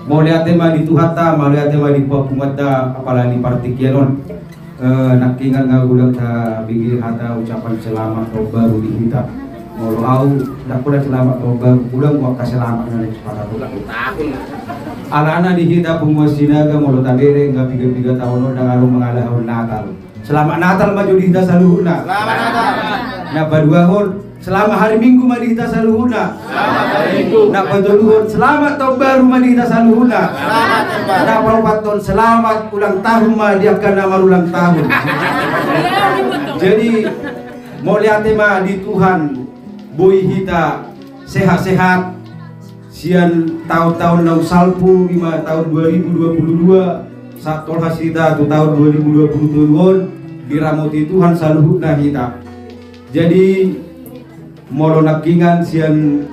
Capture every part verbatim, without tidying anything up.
Mauliate ma di Tuhanta, mauliate ma di punguanta, apala di partingkian on. Eh, nangkiningan nga godang tabege hata ucapan selamat tahun baru di hita. Molo au, ndang pola selamat tahun baru, godang angka selamat na lain pada ulang tahun. Alana di hita punguan Sinaga molo tabere nga piga-piga taon on ndang adong mangalehon Natal. Selamat Natal ma jo di hita saluhutna. Selamat Natal. Na paduahon, selamat hari Minggu ma di hita saluhutna. Selamat hari Minggu. Na patoluhon, selamat tahun baru ma di hita saluhutna. Selamat tahun baru. Na paopathon, selamat ulang tahun ma di angka na marulang tahun. Jadi, mauliate ma di Tuhan, boi hita sehat-sehat, sian taon-taon naung salpu, ima taon dua ribu dua puluh dua, sahat tolhas hita tu taon dua ribu dua puluh tolu on, diramoti Tuhan saluhutna hita. Jadi, molo nangkiningan sian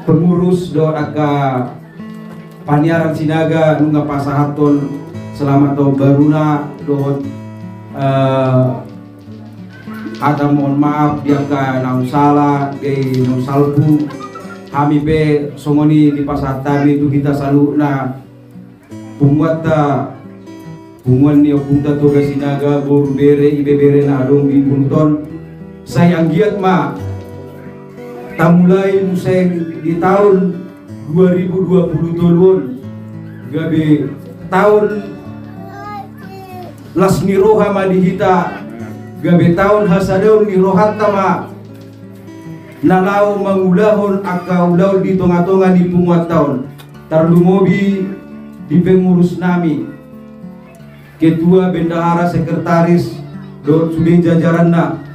pengurus dohot angka paniaran Sinaga nunga pasahathon selamat tahun baruna dohot, eh, hata mohon maaf di angka naung sala, di naung salpu. Hami pe songon i dipasahat hami tu hita saluhutna, punguanta, punguan ni Ompunta Toga Sinaga, boru, bere, ibebere na adong di Bunut on. Sai anggiat ma tamulai muse di taon dua ribu dua puluh tolu on gabe taon las ni roha ma di hita, gabe taon hasadaon ni rohanta ma na laho mangulahon angka ulaon di tonga-tonga ni punguanta on, tarlumobi di pengurus nami, ketua, bendahara, sekretaris dohot sude jajaranna.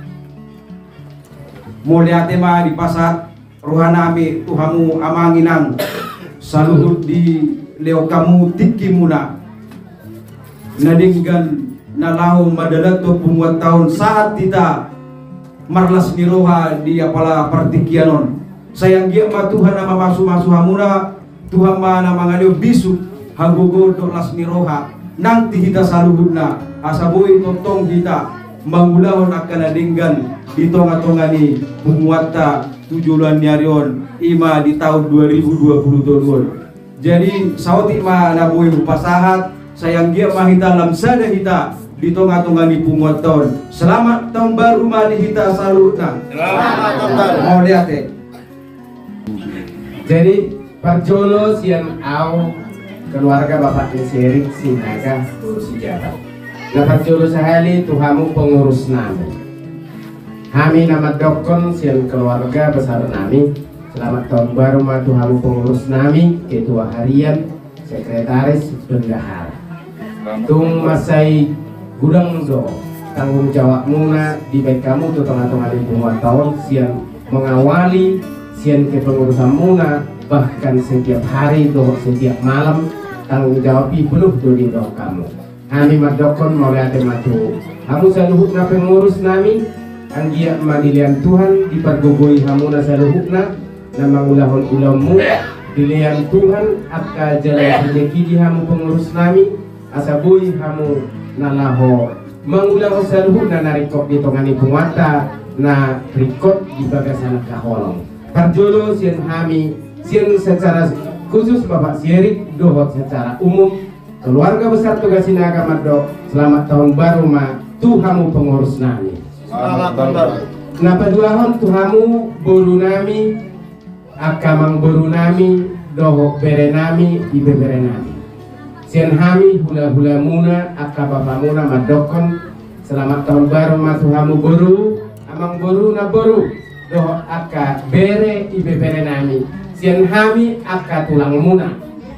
Mauliate ma dipasahat roha nami tu hamu amang inang, saluhut dilehon hamu tingki muna na denggan na laho madalanhon punguanta on sahat hita marlas ni roha di apala partingkian on. Sai anggiat ma Tuhan na mamasu-masu hamuna, Tuhan ma na mangalehon bisuk, hagogoon dohot las ni roha nang di hita saluhutna, asa boi tongtong hita mangulahon angka na denggan di tonga-tonga ni punguanta tu joloan ni ari on, ima di taon dua ribu dua puluh tolu on. Jadi, saotik ma na boi hupasahat, sai anggiat ma hita lam sada hita di tonga-tonga ni punguanta on. Selamat tahun baru ma di hita saluhutna. Selamat tahun baru. Mauliate. Jadi, parjolo sian au keluarga Bapak ni si Erik Sinaga, Sijata. Na parjolo sahali tu hamu pengurus nami. Hami na mandokkon sian keluarga besar nami, selamat tahun baru ma tu hamu pengurus nami, ketua harian, sekretaris, bendahara. Tung mansai godang do tanggung jawabmuna dibaen hamu tu tonga-tonga ni punguanta on sian mengawali sian kepengurusanmuna, bahkan setiap hari dohot setiap malam tanggung jawab i penuh do dibaen hamu. Hami mandokkon mauliate ma tu hamu saluhutna pengurus nami, anggiat ma dilean Tuhan dipargogoi hamuna saluhutna na mangulahon ulaonmuna, dilean Tuhan angka jalan rejeki di hamu pengurus nami, asa boi hamu na laho mangulahon saluhutna na ringkot di tonga ni punguanta, na ringkot di bagasan angka holong. Parjolo sian hami, sian secara khusus Bapak si Erik dohot secara umum, keluarga besar Toga Sinaga mandok, selamat tahun baru ma tu hamu pengurus nami. Selamat tahun baru. Na paduahon tu hamu boru nami, angka amangboru nami, dohot bere nami, ibebere nami. Sian hami hula-hulamuna, angka bapamuna mandokkon, selamat tahun baru ma tu hamu boru, amangboruna boru, dohot angka bere ibebere nami, sian hami angka tulangmuna,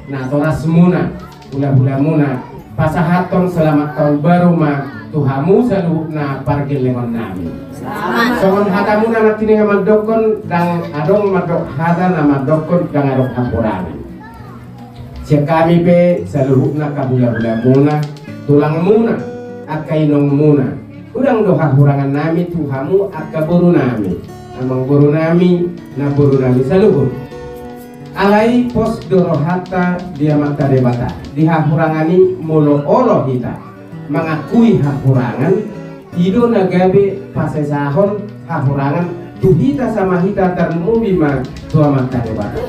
natorasmuna, hula-hulamuna, pasahathon selamat tahun baru ma tu hamu saluhutna pargellengon nami. Selamat. Songon hatamuna nangkiningan mandokkon, ndang adong mandok hata na mandokkon ndang adong hahurangan. Sian hami pe saluhutna angka hula-hulamuna, tulangmuna, angka inongmuna, godang do hahurangan nami tu hamu angka boru nami, amangboru nami, namboru nami saluhut. Alai pos do rohanta di Amanta Debata, di hahurangan i molo olo hita mangakui hahurangan, i do na gabe pasesahon hahurangan tu hita sama hita, tarlumobi ma tu Amanta Debata.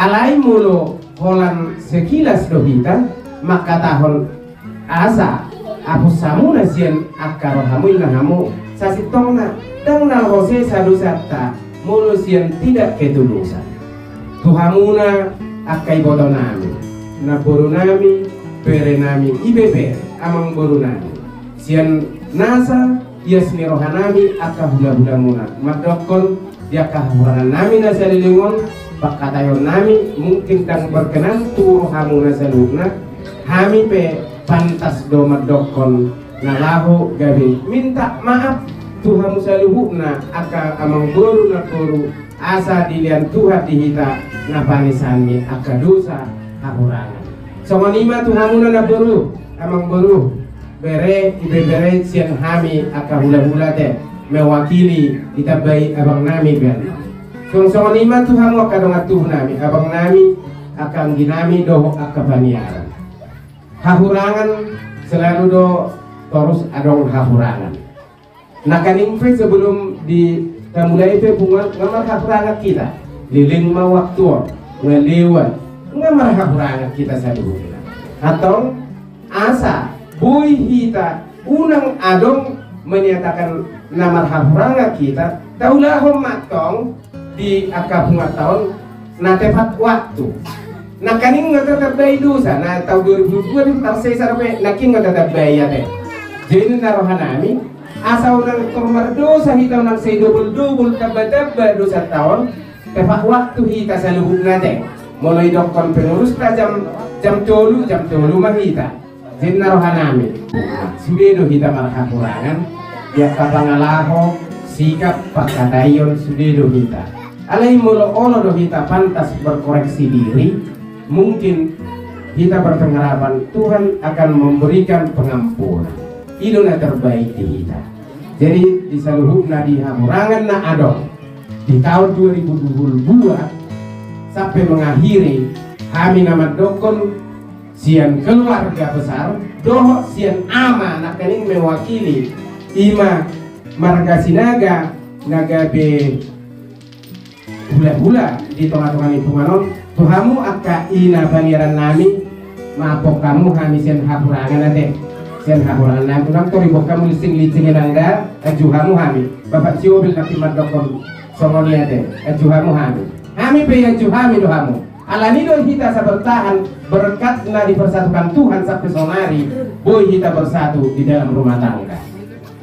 Alai molo holan sekilas do hita mangkatahon asa apus hamuna sian angka rohamu, inna hamu, sasintongna ndang na ro sesa dosanta molo sian tidak ketulusan. Tu hamuna angka ibotonami, namborunami, berenami, ibebere, amangborunami, sian nasa ias ni rohanami angka hulahulamuna, mandokkon di angka hahurangannami na saleleng on, pangkataionnami mungkin ndang berkenan tu rohamuna saluhutna, hami pe pantas do mandokkon na laho gabe minta maaf tu hamu saluhutna angka amangboru, namboru, asa dilean Tuhan di hita na panesanni angka dosa hahurangan. Songon i ma tu hamuna namboru, amangboru, bere, ibebere sian hami angka hulahula te, mewakili ditambai abangnami be. Songon, songon i ma tu hamu angka dongan tubuanami, abangnami, angka angginami dohot angka paniaran. Hahurangan selalu do torus adong hahurangan. Nangkaning pe sebelum di tamulai pe punguan nga marhahurangan hita. Leleng ma waktu on, nga lewat, nga marhahurangan hita saluhutna. Antong asa boi hita unang adong menyatakan na marhahurangan hita, taulahon ma antong di angka punguanta on na tepat waktu. Nangkaning nga tatambai dosa, na taon dua ribu dua di tarsesa dope, nangkin nga tatambai ate. Jadi na rohanami, asa unang tor mardosa hita, unang sai dobol-dobol, tamba-tamba dosanta on, tepat waktu hita saluhutna ate. Molo idokkon pengurusta jam, jam tolu, jam tolu ma hita. Jadi na rohanami, sude do hita marhahurangan, di angka pangalaho, sikap, pangkataion, sude do hita. Alai molo olo do hita pantas berkoreksi diri, mungkin hita berpengharapan Tuhan akan memberikan pengampunan. I do na terbaik di hita. Jadi di saluhutna di hahurangan na adong di taon dua ribu dua puluh dua sampe mengakhiri, hami na mandokkon sian keluarga besar dohot sian ama nangkaning mewakili, i ma marga Sinaga na gabe hulahula di tongatonga ni punguan on. Tu hamu angka ina paniarannami, maaphon hamu hami sian hahurangan ate. Sian hahurangan nami, unang tor iboan hamu linsing-linsing inang da, aju hamu hami. Bapak Siobil nangkin mandokkon songon i ate, aju hamu hami. Hami pe iaju hami do hamu. Alani do hita asa bertahan, berkat na dipersatukan Tuhan sampe sonari, boi hita bersatu di dalam rumah tangga.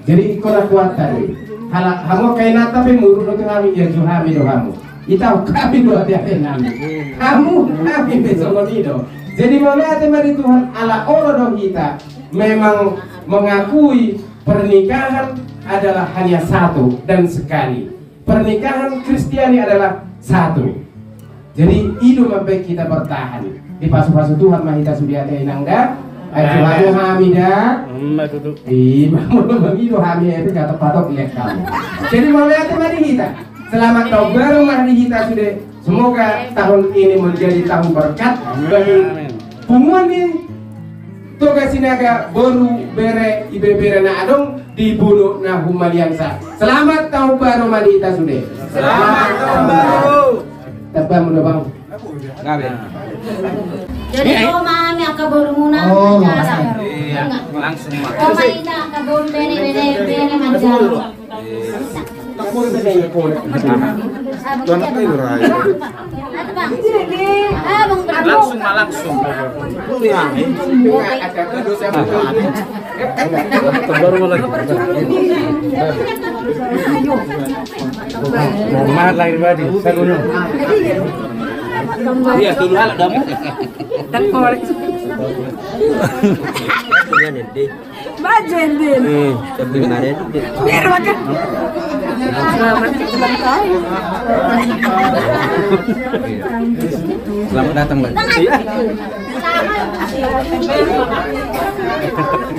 Jadi ingkon na kuat tadi. Hala hamu angka inanta pe muruk do tu hami, iaju hami do hamu. Itaon hami do ateatenami. Hamu hami pe songon i do. Jadi mauliate ma di Tuhan ala olo do hita memang mengakui pernikahan adalah hanya satu dan sekali. Pernikahan Kristiani adalah satu. Jadi i do mambaen hita bertahan. Dipasupasu Tuhan ma hita sude ate inang da. Aju hamu hami da. Ima tutu. Ima molo mangido hami ate, gatok patok lihat kamu. Jadi mauliate ma di hita. Selamat tahun baru ma di hita sude. Semoga tahun ini menjadi tahun berkat bagi punguan ni Toga Sinaga, boru, bere, ibebere na adong di Bunuk na Humaliangsa. Selamat tahun baru ma di hita sude. Selamat tahun baru. Tamba muna bang. Jadi kau mami angka borumuna. Oh, langsung ma. Kau ma ina angka boru bene bene bene manjalo. Langsung ma, langsung. Normal lahir batin, saruno. Iya, dulu halak damu. Bajen din. Hmm, tapi kemarin. Biar makan. Selamat ulang tahun. Selamat datang, Mbak. Iya.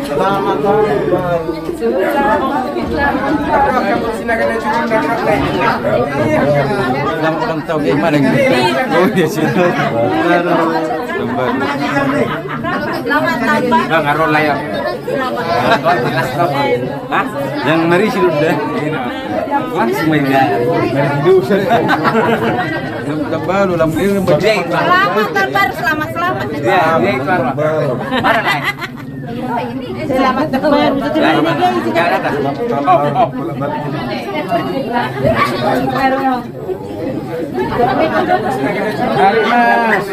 Selamat tahun baru. Selamat ulang tahun, eh, mana ini? Oh, iya, sini. Selamat tahun baru. Bang, taruh layar. Hah? Yang marisi lu dah. Langsung main dia. Marisi lu. Lam tabalu, lam dia, lam dia. Selamat tahun baru, selamat, selamat. Ya, dia itu apa? Mana, Nay? Selamat tahun baru. Selamat. Ya, ya, ya. Oh, oh. Mari, Mas.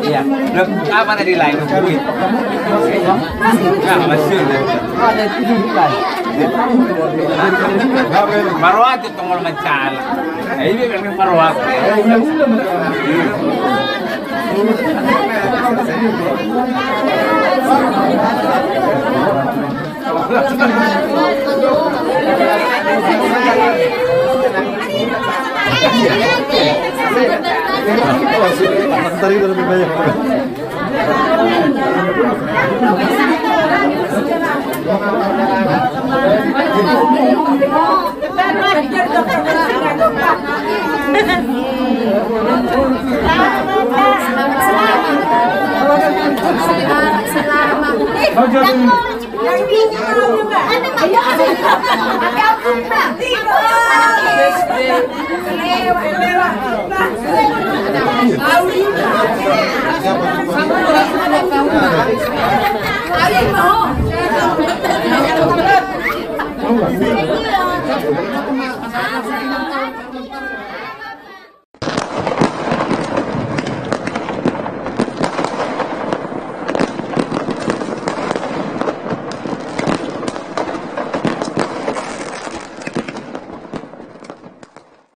Iya, belum apa tadi lain? Nah, masih. Baru aja tongol mancala. Eh, ini memang baru aku.